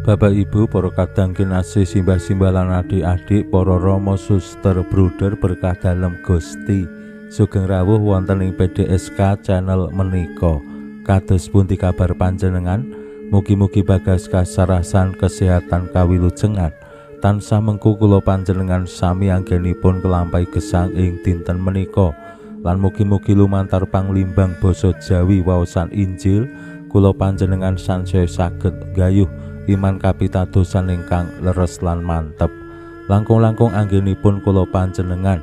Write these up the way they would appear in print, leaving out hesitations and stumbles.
Bapak Ibu, para kadang kinasih, simbah-simbah lan adik-adik, para rama, suster, bruder berkah dalem Gusti. Sugeng rawuh wonten ing PDSK channel menika. Kados pundi kabar panjenengan? Mugi-mugi bagas kasarasan kesehatan kawilujengan. Tansah mengku kula panjenengan sami anggenipun kelampahi gesang ing dinten menika. Lan mugi-mugi lumantar panglimbang basa Jawi waosan Injil kula panjenengan sansaya saged gayuh iman kapitadosan ingkang leres lan mantep. Langkung-langkung anggenipun kula panjenengan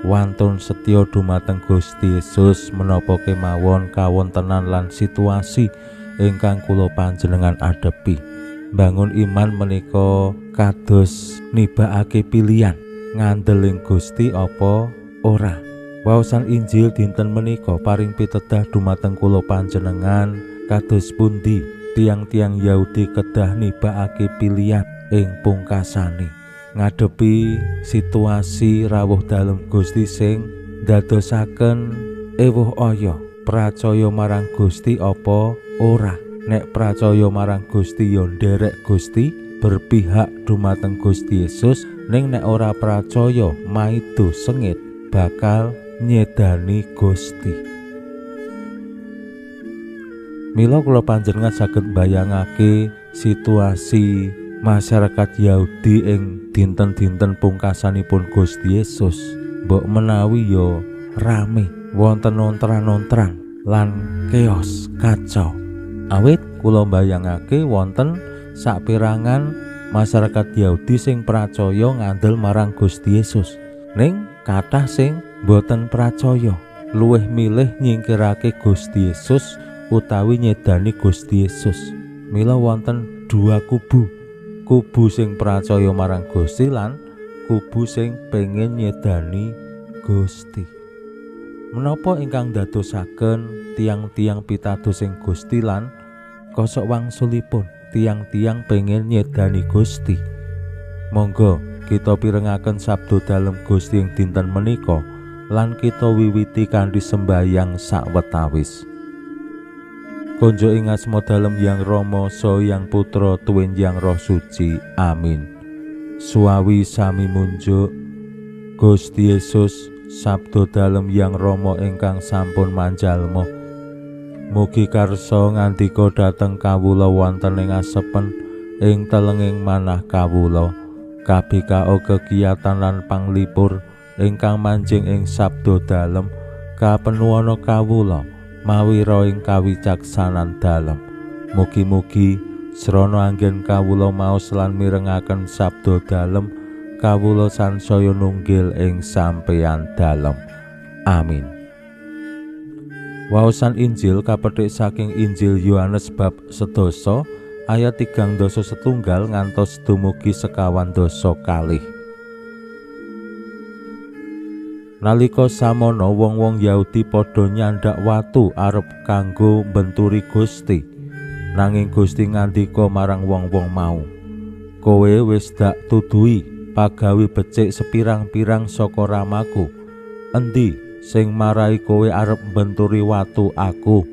wantun setya dumateng Gusti Yesus menapa kemawon kawontenan lan situasi ingkang kula panjenengan adepi. Bangun iman menika kados nibakake pilihan ngandel ing Gusti apa ora. Waosan Injil dinten menika paring pitedah dumateng kula panjenengan kados pundi tiang-tiang Yahudi kedah nibakake pilihan ing pungkasane ngadepi situasi rawuh dalem Gusti sing ndadosaken ewuh aya pracaya marang Gusti apa ora. Nek pracaya marang Gusti ya nderek Gusti, berpihak dumateng Gusti Yesus, ning nek ora pracaya maido sengit bakal nyedani Gusti. Mila kula panjenengan saged mbayangake situasi masyarakat Yahudi ing dinten-dinten pungkasanipun Gusti Yesus. Mbok menawi ya rame, wonten ontran-ontran lan chaos kacau. Awit kula mbayangake wonten saperangan masyarakat Yahudi sing pracaya ngandel marang Gusti Yesus. Ning kathah sing boten pracaya, luwih milih nyingkirake Gusti Yesus utawi nyedani Gusti Yesus. Mila wonten dua kubu, kubu sing pracaya marang Gusti lan kubu sing pengen nyedani Gusti. Menapa ingkang ndadosaken tiang-tiang pitados ing Gusti lan kosok wangsulipun tiang-tiang pengen nyedani Gusti? Monggo kita pirengaken sabda dalem Gusti ing dinten menika lan kita wiwiti kanthi sembayang sawetawis. Konjo ing asma dalem Yang Rama, Saha Yang Putra, tuwin Yang Roh Suci. Amin. Suawi sami munjuk Gusti Yesus, sabda dalem Yang Rama ingkang sampun manjalma. Mugi karsa ngandika dhateng kawula wonten ing asepen ing telenging manah kawula. KBKO kegiatan lan panglipur ingkang manjing ing sabda dalem kapenuwana kawula mawi ing kawicaksanan dalem. Mugi-mugi srana anggen kawula maos lan mirengaken sabda dalem kawula sansaya nunggil ing sampeyan dalem. Amin. Waosan Injil kapethik saking Injil Yohanes bab 10 ayat 31 ngantos dumugi 22. Nalika samono wong-wong Yahudi padha nyandak watu arep kanggo mbenturi Gusti. Nanging Gusti ngandika marang wong-wong mau, "Kowe wis dak tuduhi pagawe becik sepirang-pirang saka ramaku. Endi sing marai kowe arep mbenturi watu aku?"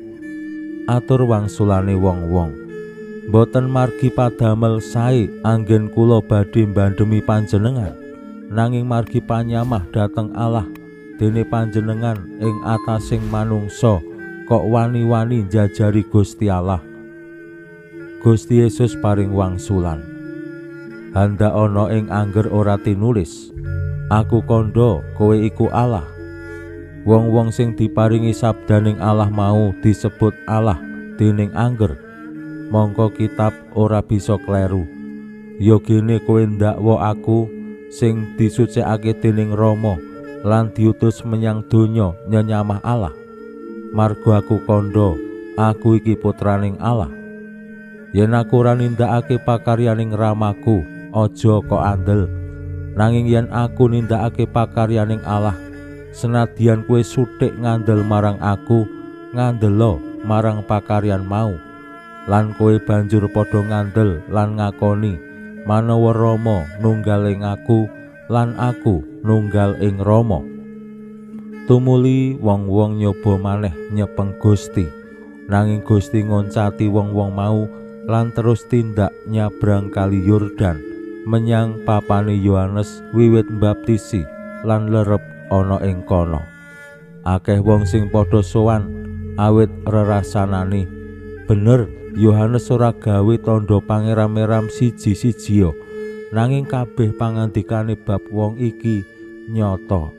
Atur wangsulane wong-wong, "Mboten margi padamel sae anggen kula badhe mbandhemi panjenengan, nanging margi panyamah dhateng Allah, dene panjenengan ing atasing manungsa kok wani-wani njajari Gusti Allah." Gusti Yesus paring wangsulan, "Handak ana ing angger ora tinulis, aku kandha kowe iku Allah. Wong-wong sing diparingi sabdaning Allah mau disebut Allah dening angger. Mongko kitab ora bisa kleru. Ya gene kowe ndakwa aku sing disucikake dening Rama lan diutus menyang donya nyenyamah Allah. Marga aku kandha, aku iki putraning Allah. Yen aku ora nindakake pakaryaning ramaku, aja kok andel. Nanging yen aku nindakake pakaryaning Allah, Senadyan kowe suthik ngandel marang aku, ngandelo marang pakaryan mau. Lan kowe banjur padha ngandel lan ngakoni manawa Rama nunggal ing aku lan aku nunggal ing Rama. Tumuli wong-wong nyoba maneh nyepeng Gusti, nanging Gusti ngoncati wong-wong mau lan terus tindak nyabrang kali Yordan menyang papane Yohanes wiwit mbaptisi lan lerep ana ing kono. Akeh wong sing padha sowan awit rerasanane, bener Yohanes ora gawe tandha pangeram-eram siji-sijiya, nanging kabeh pangandikane bab wong iki nyata.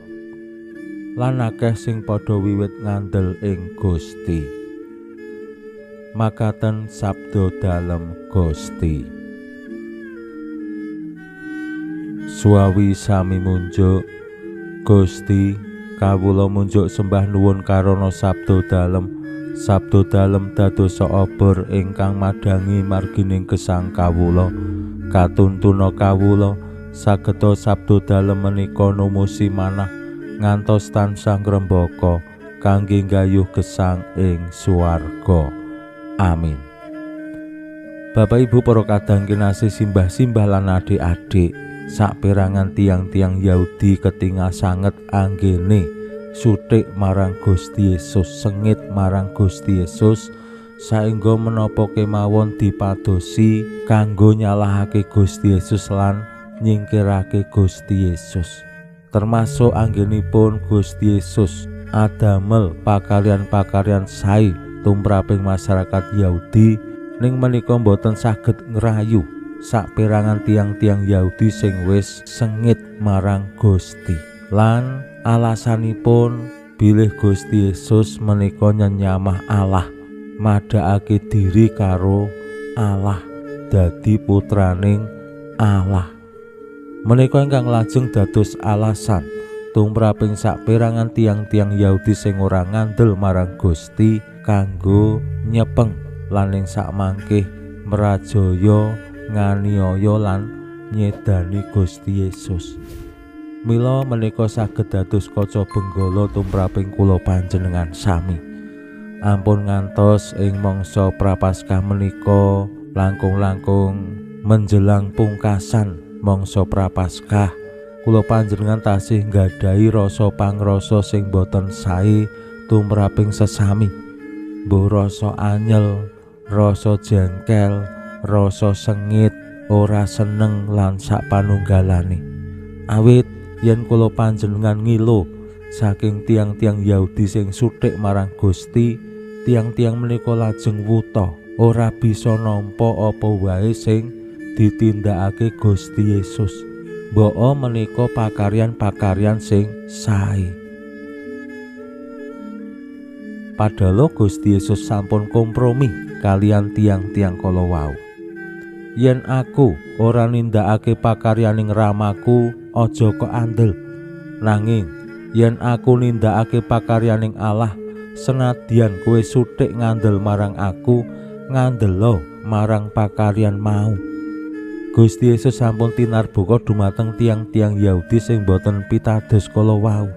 Lan akeh sing padha wiwit ngandel ing Gusti. Makaten sabda dalem Gusti. Suawi sami munjuk Gusti, kawula munjuk sembah nuwun karana sabda dalem. Sabda dalem dadosa obor ingkang madhangi margining gesang kawula. Katuntuna kawula sageta sabda dalem menika numusi manah ngantos tansah ngrembaka kangge nggayuh gesang ing swarga. Amin. Bapak Ibu para kadang kinasih, simbah-simbah lan adik-adik, saperangan tiang-tiang Yahudi ketingal sanget anggene suthik marang Gusti Yesus, sengit marang Gusti Yesus, saengga menapa kemawon dipadosi kanggo nyalahake Gusti Yesus lan nyingkirake Gusti Yesus. Termasuk anggenipun Gusti Yesus adamel pakaryan-pakaryan sae tumraping masyarakat Yahudi, ning menika mboten saged ngrayu saperangan tiang-tiang Yahudi sing wis sengit marang Gusti. Lan alasanipun bilih Gusti Yesus menika nyenyamah Allah, madhakake diri karo Allah, dadi putraning Allah. Menika ingkang lajeng dados alasan tumraping saperangan tiang-tiang Yahudi sing ora ngandel marang Gusti kanggo nyepeng lan ing sakmangkih mrajaya, nganiaya lan nyedani Gusti Yesus. Mila menika saged dados kaca benggala tumraping kula panjenengan sami. Ampun ngantos ing mangsa Prapaskah menika langkung-langkung menjelang pungkasan mangsa Prapaskah, kula panjenengan tasih nggadahi rasa pangrasa sing boten sae tumraping sesami. Mbuh rasa anyel, rasa jengkel, rasa sengit, ora seneng lan sak panunggalane. Awit yen kula panjenengan ngilo saking tiang-tiang Yahudi sing suthik marang Gusti, tiang-tiang menika lajeng wuta, ora bisa nampa apa wae sing ditindakake Gusti Yesus. Mbok menika pakaryan-pakaryan sing sae. Padahal Gusti Yesus sampun kompromi kalian tiang-tiang kala wau. Yen aku ora nindakake pakaryaning ramaku, aja kok andel. Nanging yen aku nindakake pakaryaning Allah, senadyan kowe suthik ngandel marang aku, ngandelo marang pakaryan mau. Gusti Yesus sampun tinarbuka dumateng tiang-tiang Yahudi sing boten pitados kala wau.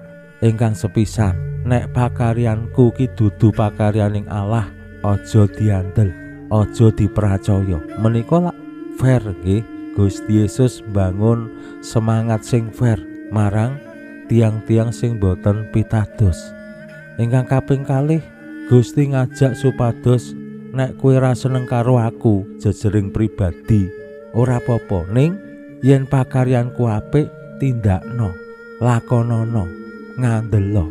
Ingkang sepisan, nek pakaryanku ki dudu pakaryaning Allah, aja diandel, aja dipercaya. Menika lak fair nggih. Gusti Yesus mbangun semangat sing fair marang tiang-tiang sing boten pitados. Ingkang kaping kalih, Gusti ngajak supados nek kowe ra seneng karo aku jejering pribadi, ora apa-apa, ning yen pakaryanku apik tindakno, lakonono, ngandelo.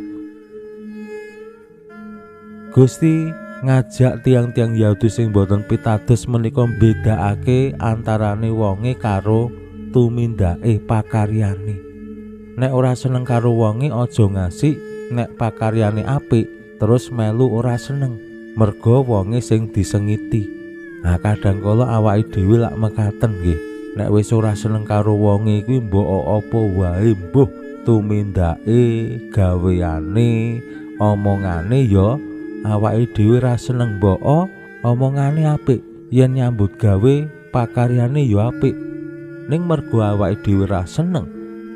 Gusti ngajak tiang-tiang Yahudi sing boten pitados menika mbedakake antarane wonge karo tumindake pakaryane. Nek ora seneng karo wonge aja ngasih, nek pakaryane apik terus melu ora seneng merga wonge sing disengiti. Nah, kadang kala awake dhewe lak mekaten nggih, nek wis ora seneng karo wonge kuwi mbok apa wae, mbuh tumindake, gaweane, omongane ya awake dhewe ra seneng. Mbok omongane apik, yen nyambut gawe pakaryane ya apik, ning mergo awake dhewe ra seneng,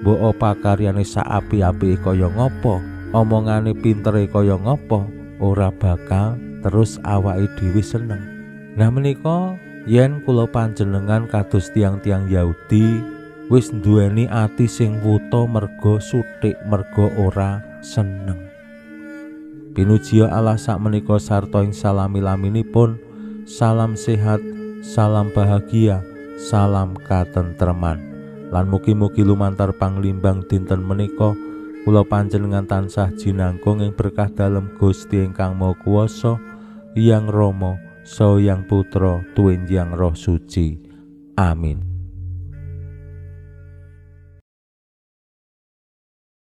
mbok pakaryane sak api-apike kaya ngopo, Omongane pintere kaya ngapa ora bakal terus awake dhewe seneng. Nah menika yen kula panjenengan kados tiang-tiang Yahudi wis nduweni ati sing wuta merga suthik, merga ora seneng. Pinuji Allah sakmenika sarta ing salami-laminipun, salam sehat, salam bahagia, salam katentreman. Lan mugi-mugi lumantar panglimbang dinten menika kula panjenengan tansah jinangkung ing berkah dalem Gusti ingkang Maha Kuwasa, Hyang Rama, Saha Hyang Putra, tuwin Hyang Roh Suci. Amin.